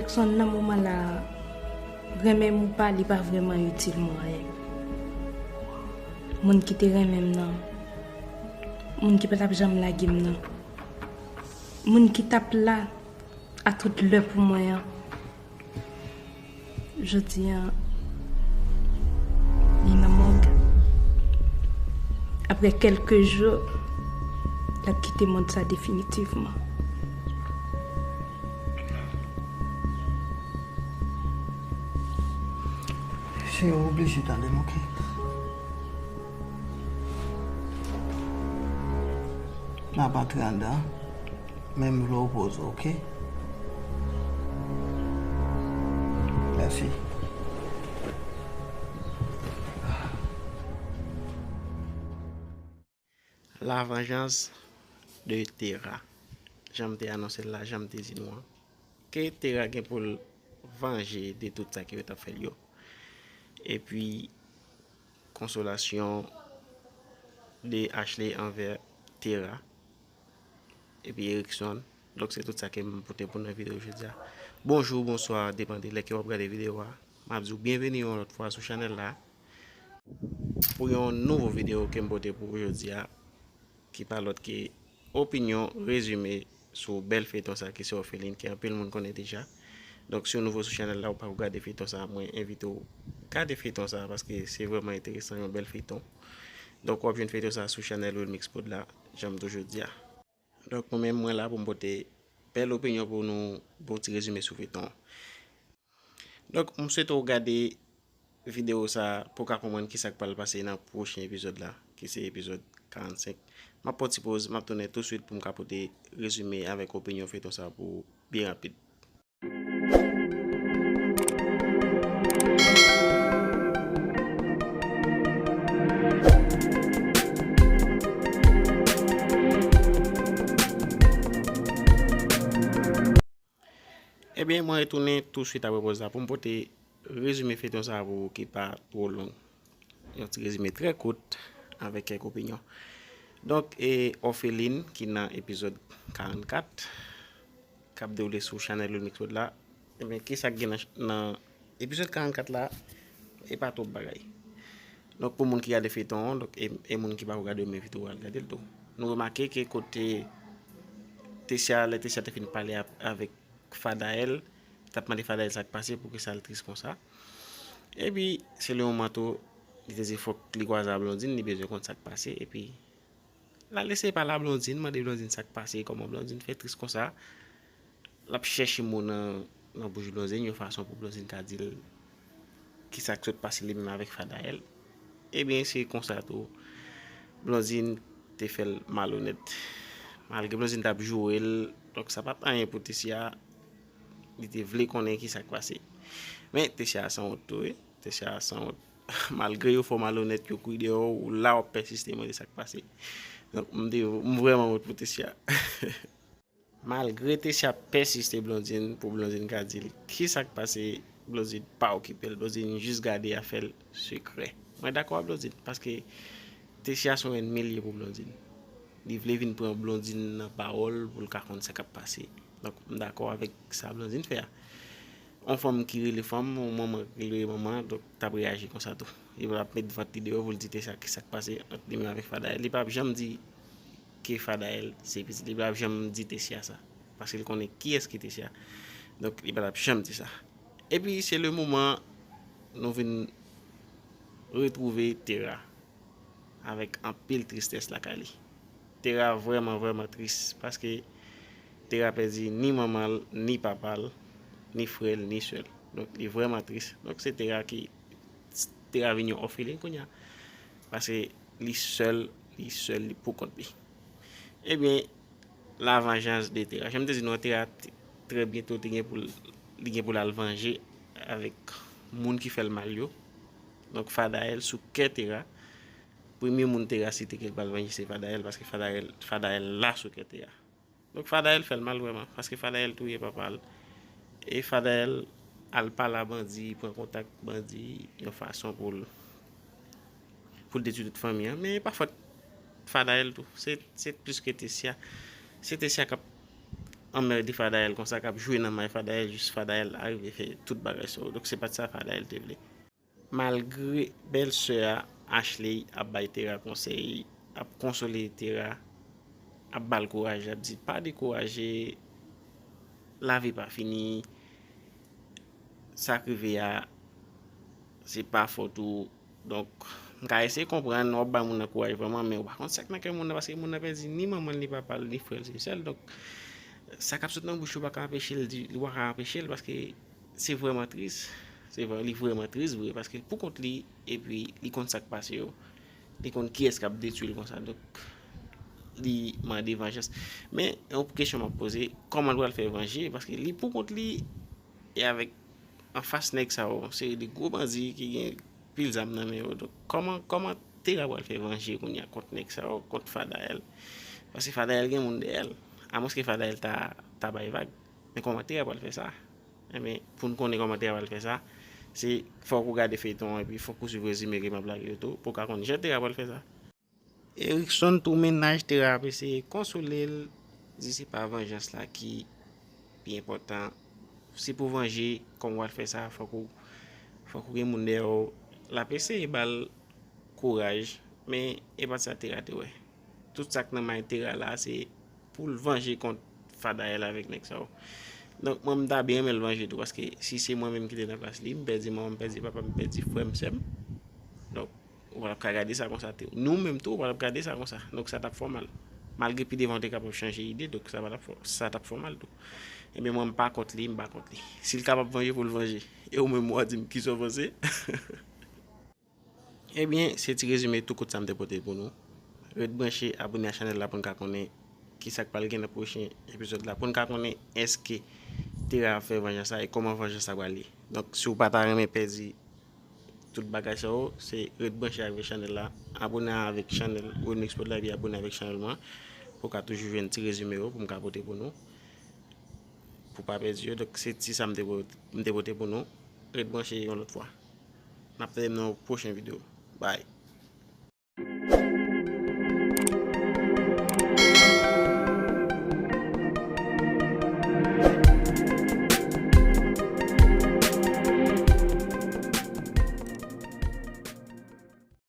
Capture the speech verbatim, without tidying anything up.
Jackson, nan moman la, renmen m ou pa, li pa vrèman itil mwen anyen. Moun ki te renmen m nan, moun ki pa t ap janm lage m nan, moun ki t ap la a tout lè pou mwen an, jodi a, li nan mòg. Apre kèlke jou, l ap kite mond sa definitivman. Cheri, ou oblije tande m, oke? M ap antre anndan, men m vle w poze w, oke? Mèsi. La vengeance de Terra. Jan m te anonse l la, jan m te di nou an, ke Terra gen pou l vanje de tout sa ke yo t ap fè l yo. Epi, konsolasyon de Ashley anvè Terra epi Erickson. Donk, se tout sa ke m pote pou nan videyo jodi a. Bonjou, bonswa, depann de lè ke w ap gade videyo a. M ap di w byenveni yon lòt fwa sou chanèl la. Pou yon nouvo videyo ke m pote pou ou jodi a, ki pa lòt ke opinyon rezime sou bèl feyton sa ki se Orpheline, ke anpil moun konnen deja. Donk, si w nouvo sou chanèl la, ou pako gade feyton sa, mwen envite w gade feyton sa, paske se vrèman enteresan, yon bèl feyton. Donk, w ap jwenn feyton sa sou chanèl Wilmix Prod la, jan m toujou di a. Donk, mwen menm, mwen la pou m pote bèl opinyon pou nou, bon ti rezime sou feyton an. Donk, m swete w gade videyo sa pou w ka konprann kisa k pral pase nan pwochen epizòd la, ki se epizòd karannsenk. M ap pran ti poz, m ap tounen touswit pou m ka pote rezime avèk opinyon feyton sa pou ou byen rapid. Ebyen, mwen retounen touswit apre poz la pou m pote rezime feyton sa a pou ou ki pa twò long. Yon ti rezime trè kout avèk kèk opinyon. Donk, e Orpheline ki nan epizòd karannkat k ap dewoule sou chanèl Wilmix Prod la, ebyen, kisa k gen nan, nan epizòd karannkat la? E pa twòp bagay. Donk, pou moun ki gade feyton an, donk, e, e moun ki pako gade, m envite w al gade l tou. Nou remake ke kote Tessia, lè Tessia te fin pale ap, avèk Fadael, t ap mande Fadael sa k pase, poukisa l tris konsa. Epi, se le moman tou, li te di fòk li kwaze a Blondine, li bezwen konn sa k pase, epi l al eseye pale a Blondine, mande Blondine sa k pase, kòman Blondine fè tris konsa. L ap chèche mo nan, nan bouch Blondine, yon fason pou Blondine ka di l kisa k sot pase li menm avèk Fadael. Ebyen, se konsa tou, Blondine te fè l malonèt. Malgre Blondine t ap joure l, donk sa pa t anyen pou Tessia, li te vle konnen kisa k pase. Men, Tessia sanwont tou, wi. Tessia sanwont. Malgre yo fè w malonèt, yo kouri dèyè w, ou la w ap pèsiste mande sa k pase. Donk, m te, m vrèman wont pou Tessia. Malgre Tessia pèsiste Blondine, pou Blondine ka di l kisa k pase, Blondine pa okipe l. Blondine jis gade afè l sekrè. Mwen dakò ak Blondine, paske Tessia se yon ènmi l ye pou Blondine. Li vle vin pran Blondine nan pawòl pou l ka konn sa k ap pase. Donk, m dakò avèk sa Blondine fè a. Yon fanm ki rele fanm, yon manman ki rele manman, donk, t ap reyaji konsa tou. Li pa t ap met vant li deyò pou l di Tessia kisa k pase ant li menm avèk Fadael. Li pa p janm di ke Fadael se pitit li, li pa p janm di Tessia sa. Paske li konnen kiyès ki Tessia. Donk, li pa t ap janm di sa. Epi, se le moman nou vin retwouve Terra avèk anpil tristès lakay li. Terra vrèman, vrèman tris paske Terra pèdi ni manman l, ni papa l, ni frè l, ni sè l. Donk, li vrèman tris. Donk, se Terra ki, Terra vin yon òfelin kounye a. Paske li sèl, li sèl, li pou kont li. Ebyen, la vengeance de Terra. Jan m te di nou an, Terra t-, trè byento te gen pou l, li gen pou l al vanje avèk moun ki fè l mal yo. Donk, Fadael sou kè Terra. Premye moun Terra site ke l pral vanje se Fadael, paske Fadael, Fadael la sou kè Terra. Donk, Fadael fè l mal vrèman, paske Fadael touye papa l. E Fadael al pale a bandi, pran kontak bandi, yon fason pou l, pou l detwi tout fanmi an. Men pa fòt Fadael tou. Se, se plis ke Tessia. Se Tessia k ap anmède Fadael konsa, k ap jwe nan may Fadael, jis Fadael arive fè tout bagay sa yo. Donk, se pa t sa Fadael te vle. Malgre bèlsè a, Ashley, ap bay Tera konsèy, ap konsole Tera, ap ba l kouraj, ap di, "Pa dekouraje, lavi pa fini, sa k rive a, se pa fòt ou." Donk, m ka eseye konprann, w ap bay moun nan kouraj vrèman, men w pa konn sa k nan kè moun nan, paske moun nan pèdi ni manman l, ni papa l, ni frè l, se sè l. Donk, sa k ap sot nan bouch ou pa ka anpeche l di, ou pa ka anpeche l, paske se vrèman tris. Se vrè, li vrèman tris vre, paske l pou kont li, epi li konn sa k pase yo. Li konn kiyès k ap detwi l konsa. Donk, li mande vanjans. Men, yon kesyon m ap poze, kòman l pral fè vanje? Paske li pou kont li, e avèk anfas nèg sa yo, se de gwo bandi ki gen pil zam nan men yo. Donk, kòman, kòman Tera pral fè vanje kounye a kont nèg sa yo, kont Fadael? Paske Fadael gen moun dèyè l. Amwenske Fadael ta, ta bay vag. Men kòman Tera pral fè sa? Enben, pou n konnen kòman Tera pral fè sa, se fòk ou gade feyton an, epi fòk ou swiv rezime ke m ap lage yo tou, pou w ka konn jan Tera pral fè sa. Erikson tou mennaj Tera ap eseye konsole l, di se pa vanjans la ki pi enpòtan. Se pou vanje, kòman w al fè sa, fòk ou, fòk ou gen moun dèyè w. L ap eseye ba l kouraj, men e pa t sa Tera te wè. Tout sa k nan may Tera la, se pou l vanje kont Fadael avèk nèg sa yo. Donk, mwen, m ta byen renmen l vanje tou, paske si se mwen menm ki te nan plas li, m pèdi manman m, m pèdi papa m, m pèdi frè m, sè m. Donk, ou pa t ap ka gade sa konsa tou. Nou menm tou, ou pa t ap gade sa konsa. Donk, sa t ap fè w mal. Malgre pi devan w te kapab chanje ide, donk sa pa t ap fè, sa t ap fè w mal tou. Ebyen, mwen, m pa kont li, m pa kont li. Si l kapab vanje, pou l vanje. E ou menm, w a di m kisa w panse? Ebyen, se ti rezime tou kout sa m te pote pou nou. Ret branche, abone a chanèl la pou n ka konnen kisa k pral gen nan pwochen epizòd la, pou n ka konnen èske Tera ap fè vanjans la e kòman vanjans la pral ye. Donk, si w pa ta renmen pèdi tout bagay sa yo, se ret branche avèk chanèl la, abone avèk chanèl Remix Prod la, epi abone avèk chanèl mwen, pou w ka toujou jwenn ti rezime yo pou m ka pote pou nou, pou w pa pèdi yo. Donk, se ti sa m te po-, m te pote pou nou. Ret branche yon lòt fwa. N ap tande m nan yon pwochen videyo. Bye.